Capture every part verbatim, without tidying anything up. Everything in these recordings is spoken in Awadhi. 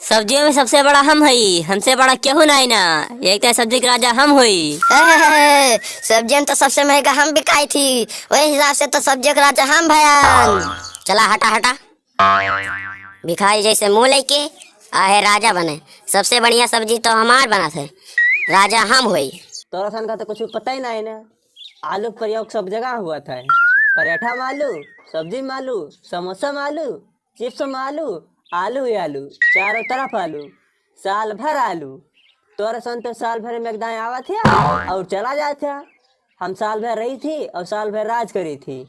सब्जियों में सबसे बड़ा हम हई, हमसे बड़ा केहू नाहीं ना। एक तो सब्जी के राजा हम होई। सब्जियों में तो सबसे महंगा हम बिकाई थी, वही हिसाब से तो सब्जियों के राजा हम भयान। चला हटा हटा, भिखारी जैसे मुंह लेके आहे राजा बने। सबसे बढ़िया सब्जी तो हमार बनत है, राजा हम होई। तोरा सन का तो कुछ पता ही ना है ना। आलू के प्रयोग सब जगह हुआ था, पराठा में आलू, सब्जी में आलू, समोसा में आलू, चिप्स में आलू, आलू ही आलू, चारों तरफ आलू, साल भर आलू। तोरा सन तो साल भर में एक दाएं आवत है और चला जात है। हम साल भर रही थी और साल भर राज करी थी।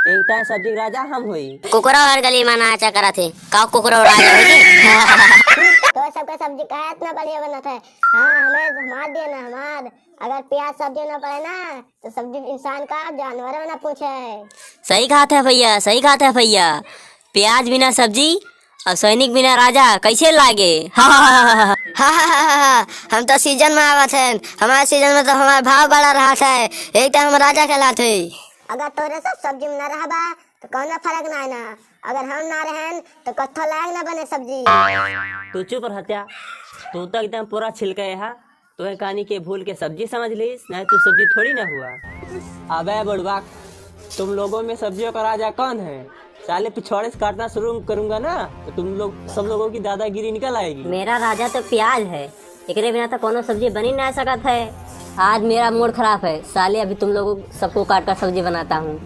एक टाइम सब्जी के राजा हम होई। कुकुरा हर गली में नाचा करत है, का कुकुरा राजा होई? तो सबका सब्जी काहे इतना बढ़िया बनत है? हाँ, हमें हमार दिया ना हमार। अगर प्याज सब्जी ना पड़े ना तो सब्जी इंसान का जानवर ना पूछे। सही कहत है भैया, सही कहत है भैया। प्याज बिना सब्जी और सैनिक बिना राजा कैसे लागे? हाँ, हाँ, हाँ, हाँ। हम तो सीजन में आवत हैं, हमारे सीजन में तो हमारा भाव बढ़ा रहत है, यही तो हम राजा कहलात है। अगर तोरे सब सब्जी में ना रहबा तो कौनो फर्क ना है ना, अगर हम ना रहन तो कत्थो लायक ना बने सब्जी। तू चुप रह हत्या, तू तो एकदम पूरा छिलके है। तोहे कहानी के भूल के सब्जी समझ लीस, नहीं तू सब्जी थोड़ी ना हुआ। अबे बुड़बक, तुम लोगों में सब्जियों का राजा कौन है? साले पिछवाड़े से काटना शुरू करूंगा ना तो तुम लोग, सब लोगों की दादागिरी निकल आएगी। मेरा राजा तो प्याज है, एकरे बिना तो कोनो सब्जी बन ही ना सकत है। आज मेरा मूड खराब है साले, अभी तुम लोगों सबको काट कर सब्जी बनाता हूँ।